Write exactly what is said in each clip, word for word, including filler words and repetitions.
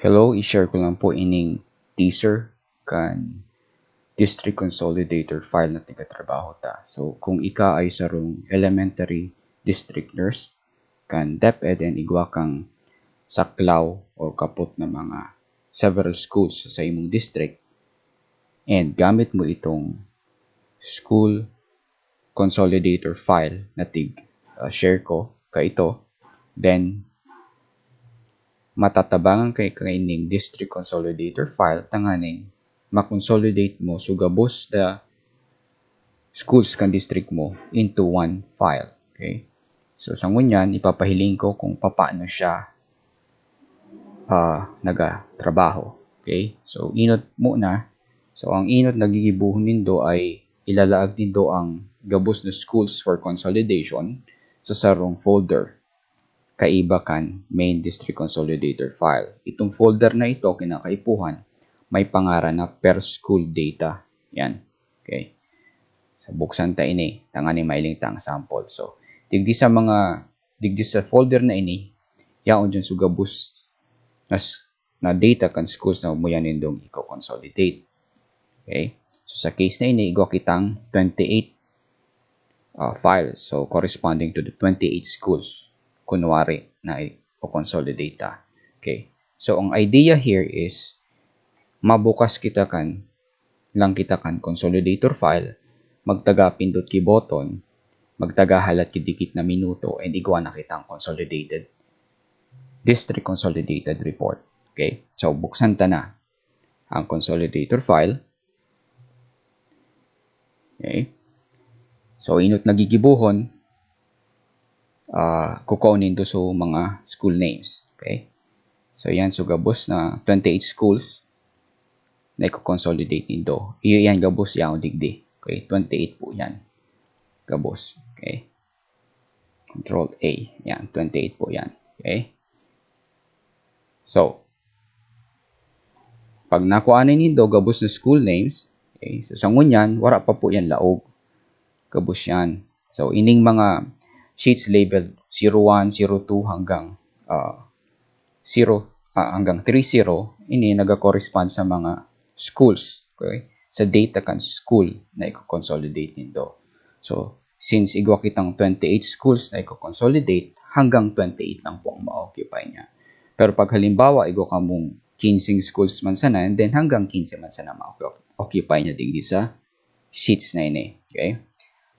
Hello, i-share ko lang po ining teaser kan District Consolidator file na tigatrabaho ta. So, kung ika ay sarong elementary district nurse, kan DepEd and igwa kang saklaw or kapot na mga several schools sa imong district, and gamit mo itong school consolidator file na tig, ah, share ko kaito, then matatabangan kay kaining district consolidator file tanganing ma-consolidate mo so gabos na schools kan district mo into one file. Okay? So, sa ngunyan, ipapahiling ko kung papaano siya, ah, nagatrabaho. Okay? So, inot muna. So, ang inot nagigibuhon nindo ay ilalaag nindo ang gabos na schools for consolidation sa sarong folder kaiba kan main district consolidator file. Itong folder na ito, kinakaipuhan, may pangaran na per school data. Yan. Okay. So, buksan ta ini, tanganing mahiling ta ang sample. So, digdi sa mga, digdi sa folder na ini, yaon dyan so gabos na, s- na data kan schools na muya nindong i-consolidate. Okay? So, sa case na ini, igwa kitang twenty-eight, ah, files. So, corresponding to the twenty-eight schools, kunwari, na i-consolidate ta. Okay. So, ang idea here is, mabukas kita kan, lang kita kan consolidator file, magtaga pindot ki button, magtaga halat ki dikit na minuto, and igwa na kitang consolidated, district consolidated report. Okay? So, buksan ta na ang consolidator file. Okay? So, inot nagigibuhon, ah, kukuha nindo so mga school names. Okay? So, yan. So, gabos na twenty-eight schools na i-consolidate nindo. Iyo yan, gabos yan, digdi. Okay? Twenty-eight po yan. Gabos. Okay? Control A. Yan, twenty-eight po yan. Okay? So, pag nakuha na nindo, gabos na school names, okay? So, sa ngunyan, wala pa po yan laog. Gabos yan. So, ining mga sheets labeled zero one, zero two hanggang, ah, zero, ah, hanggang three zero, ini naga-correspond sa mga schools, okay? Sa data kan school na i-consolidate nindo. So, since igwa kitang twenty-eight schools na i-consolidate, hanggang twenty-eight lang po ang ma-occupy niya. Pero pag halimbawa, igwa kamong quince schools man sana, and then hanggang quince man sana ma-occupy niya digdi sa sheets na ini. Okay?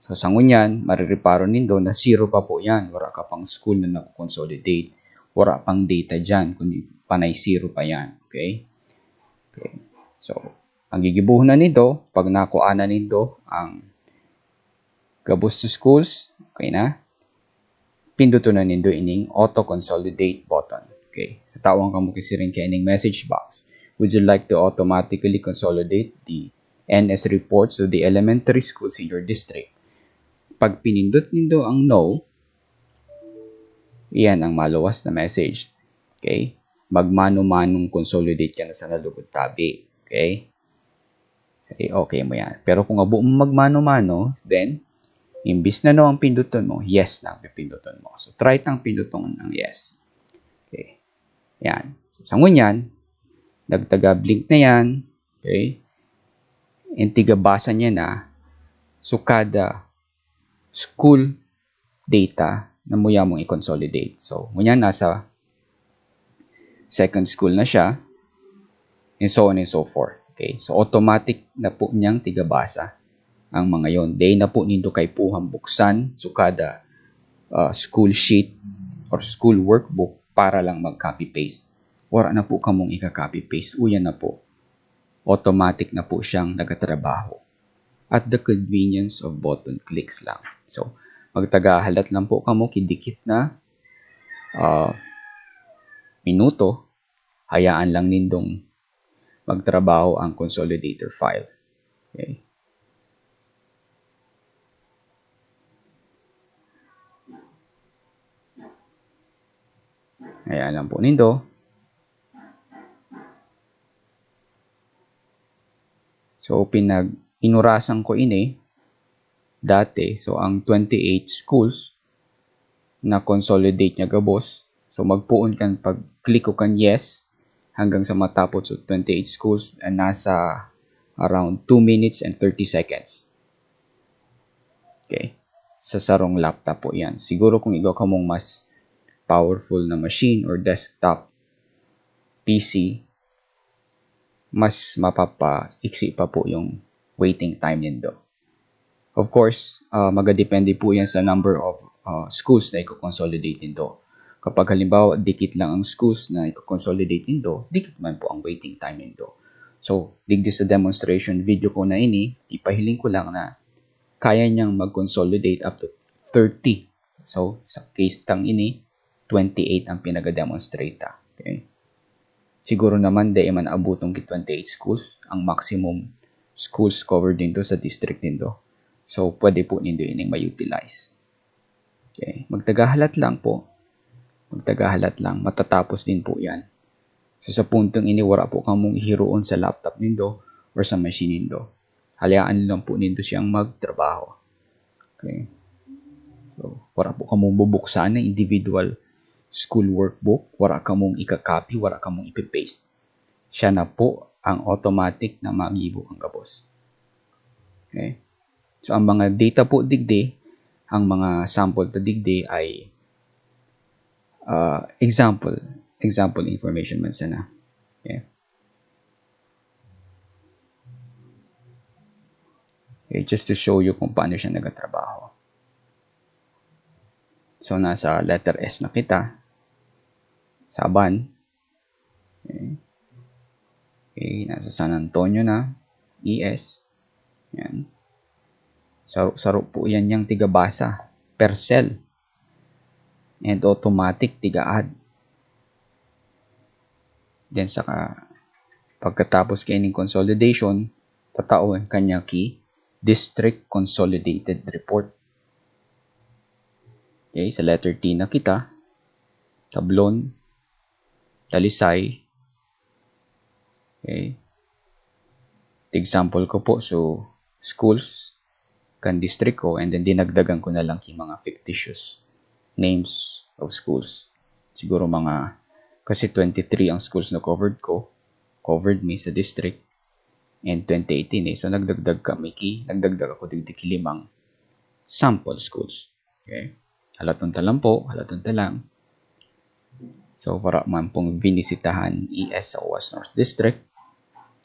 So, sa ngunyan, marireparo nindo na zero pa po yan. Wala ka pang school na nako-consolidate. Wala pang data dyan, kundi panay zero pa yan. Okay? Okay. So, ang gigibuhon na nindo, pag nakuha na nindo ang gabos na schools, okay na, pinduton na nindo ining auto consolidate button. Okay. Tatawan kamo ki siring kaining message box. Would you like to automatically consolidate the N S reports to the elementary schools in your district? Pag pinindot nindo ang no, iyan ang maluwas na message. Okay? Magmano-manong consolidate ka na sa nalugod tabi. Okay? Okay, okay mo yan. Pero kung abo mo magmano-mano, then, imbis na no ang pinduton mo, yes na ang pipinduton mo. So, try tang pinduton ang yes. Okay. Yan. So, sa ngunyan, nagtaga-blink na yan. Okay. And tigabasa niya na. So, kada school data na muya mong i-consolidate. So, ngunyan nasa second school na siya, and so on and so forth. Okay? So, automatic na po niyang tigabasa ang mga yon. Di na po nindo kaipuhan buksan, so kada, ah, school sheet or school workbook para lang mag-copy-paste. Wala na po kamong ika-copy-paste. Uyan na po. Automatic na po siyang nagatrabaho at the convenience of button clicks lang. So, magtagahalat lang po kamo ki dikit na, ah, minuto, hayaan lang nindong magtrabaho ang consolidator file. Okay? Hayaan lang po nindo. So, pinag-, inurasan ko ini dati. So, ang twenty-eight schools na consolidate niya gabos. So, magpoon kan pag-click ko kan yes. hanggang sa matapos sa twenty-eight schools, ah, nasa around two minutes and thirty seconds. Okay. Sa sarong laptop po yan. Siguro kung igwa kamong mas powerful na machine or desktop P C, mas mapapaiksi pa po yung waiting time nindo. Of course, ah, magadepende po yan sa number of, ah, schools na i-consolidate nindo. Kapag halimbawa, dikit lang ang schools na i-consolidate nindo, dikit man po ang waiting time nindo. So, digdi sa demonstration video ko na ini, ipahiling ko lang na kaya niyang mag-consolidate up to thirty. So, sa case tang ini, twenty-eight ang pinag-demonstrate ta. Okay? Siguro naman, di man abuton ki twenty-eight schools, ang maximum schools covered nindo sa district nindo. So, pwede po nindo ining ma-utilize. Okay? Magtagahalat lang po. Magtagahalat lang. Matatapos din po yan. So, sa puntong ini, wala po kamong ihiroon sa laptop nindo or sa machine nindo. Hayaan lang po nindo siyang magtrabaho. Okay? So, wala po kamong bubuksan na individual school workbook, wala kamong ika-copy, wala kamong ipipaste. Siya na po ang automatic na magibo ang gabos. Okay? So, ang mga data po digdi, ang mga sample ta digdi ay, ah, example, example information man sana. Okay? Okay, just to show you kung paano siya nagtatrabaho. So, nasa letter S na kita. Saban. Okay. Okay, nasa San Antonio na. E S. Yan. Saro-saro po yan yang tigabasa. Per cell. And automatic, tiga-add. Then, saka, pagkatapos kaining consolidation, tatao ang kanya ki District Consolidated Report. Okay, sa letter T na kita, Tablon, Talisay. Okay. Example ko po, so, schools kan district ko, and then dinagdagan ko na lang ki mga fictitious names of schools. Siguro mga, kasi twenty-three ang schools na covered ko, covered mi sa district, and twenty eighteen eh. So, nagdagdag kami ki, nagdagdag ako digdi ki limang sample schools. Okay? Halaton ta lang po, halaton ta lang. So, wara man pong binisitahan E S sa West North District.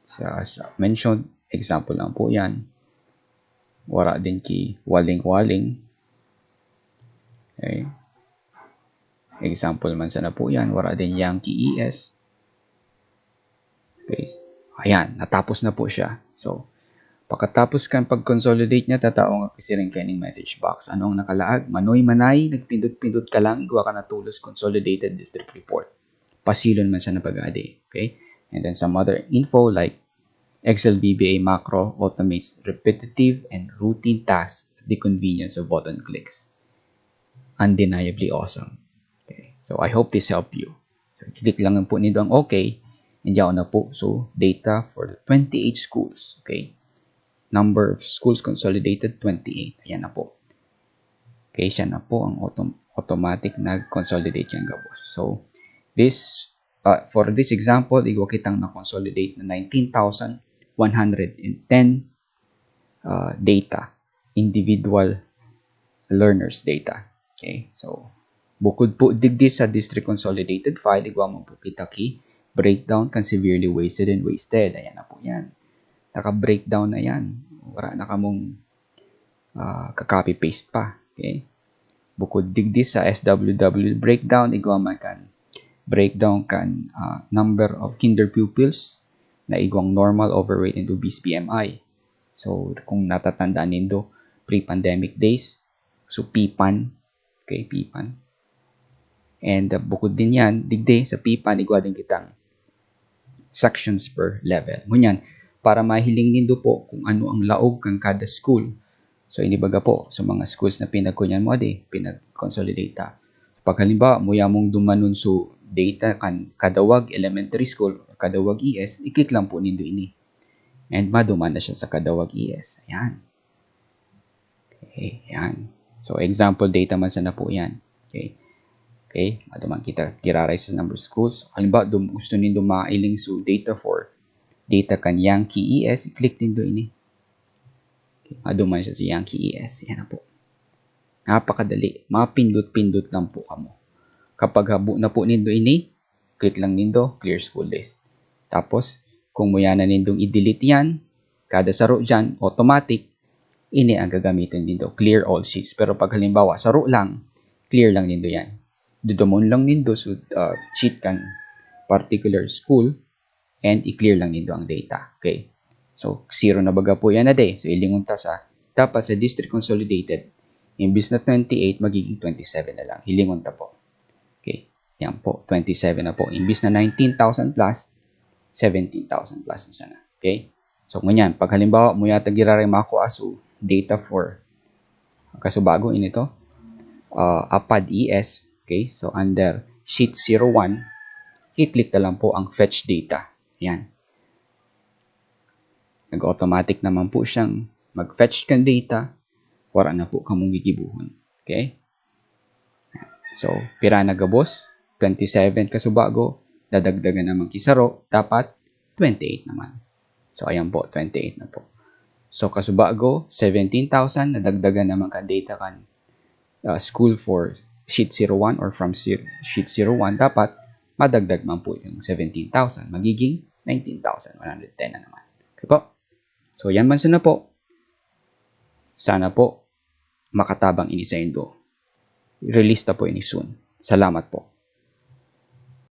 Sa, sa mentioned, example lang po yan. Wara din ki Waling-Waling. Okay? Example man sana po yan, wara din yang ki E S. Okay. Ayan, natapos na po siya. So, pakatapos kan pag-consolidate niya, tatao nga kasiring kaining message box. Ano ang nakalaag? Manoy Manay, nagpindot-pindot ka lang, igwa ka na tolos consolidated district report. Pasilon man siya na pag-adi. Okay? And then some other info like Excel V B A macro automates repetitive and routine tasks at the convenience of button clicks. Undeniably awesome. Okay. So, I hope this helped you. So, click lang po nindo ang okay. And yaon na po. So, data for the twenty-eight schools. Okay. Number of schools consolidated, twenty-eight. Ayan na po. Okay, siya na po ang autom- automatic na consolidate yang gabos. So, this, uh, for this example, igwa kitang na-consolidate na nineteen thousand one hundred and ten, uh, data, individual learners data. Okay, so, bukod po digdi sa district consolidated file, igwa man po kita ki breakdown kan severely wasted and wasted. Ayan na po yan. Naka-breakdown na yan. Wala na kamong, ah, ka-copy-paste pa. Okay? Bukod digdi sa S W W breakdown, igwa man kan breakdown kan, ah, number of kinder pupils na igwang normal, overweight, and obese B M I. So, kung natatandaan nindo, pre-pandemic days, so PPAN, okay, PPAN. And, uh, bukod din yan, digdi sa PPAN, igwa din kitang sections per level. Ngunyan, para mahiling nindo po kung ano ang laog kan kada school. So, inibaga po, sa mga schools na pinagkunyan mo, di, pinag-consolidate ta. Pag halimbawa, muya mong dumanon so data kan Kadawag Elementary School, Kadawag E S, i-click lang po nindo ini. And maduman na siya sa Kadawag E S. Ayan. Okay, yan. So, example data man sana po yan. Okay. Okay, maduman kita giraray sa number schools. Halimbawa, dum, gusto nindo mailing so data for data kan Yankee E S, i-click nindo ini. Okay, maduman siya sa Yankee E S. Yan na po. Napakadali. Mapindot-pindot lang po kamo. Kapag habo na po nindo ini, click lang nindo, clear school list. Tapos, kung muya na nindong i-delete yan, kada saro dyan, automatic, ini ang gagamitin nindo, clear all sheets. Pero pag halimbawa, saro lang, clear lang nindo yan. Dudumon lang nindo sa uh, sheet kan particular school and i-clear lang nindo ang data. Okay? So, zero na baga po yan na day. So, ilingon ta sa, dapat sa district consolidated, imbis na twenty-eight, magiging twenty-seven na lang. Hilingon ta po. Okay? Yan po, twenty-seven na po. Imbis na nineteen thousand plus, seventeen thousand plus na sana. Okay? So, ngunyan, pag halimbawa mo yata giraray makua so data for kasubago ini to, uh, APAD E S, okay? So, under sheet zero one, i-click na lang po ang fetch data. Yan. Nag-automatic naman po siyang mag-fetch kan data, wala na po kamong gigibuhon. Okay? So, pira na gabos? Twenty-seven kasubago, dadagdagan naman kisaro, dapat twenty-eight naman. So, ayan po, twenty-eight na po. So, kasubago, seventeen thousand, nadagdagan naman kan data kan uh, school for sheet zero one or from sheet zero one, dapat madagdag man po yung seventeen thousand, magiging nineteen thousand one hundred ten na naman. Okay po? So, yan man sana po. Sana po makatabang ini sa indo. Release ta po ini soon. Salamat po.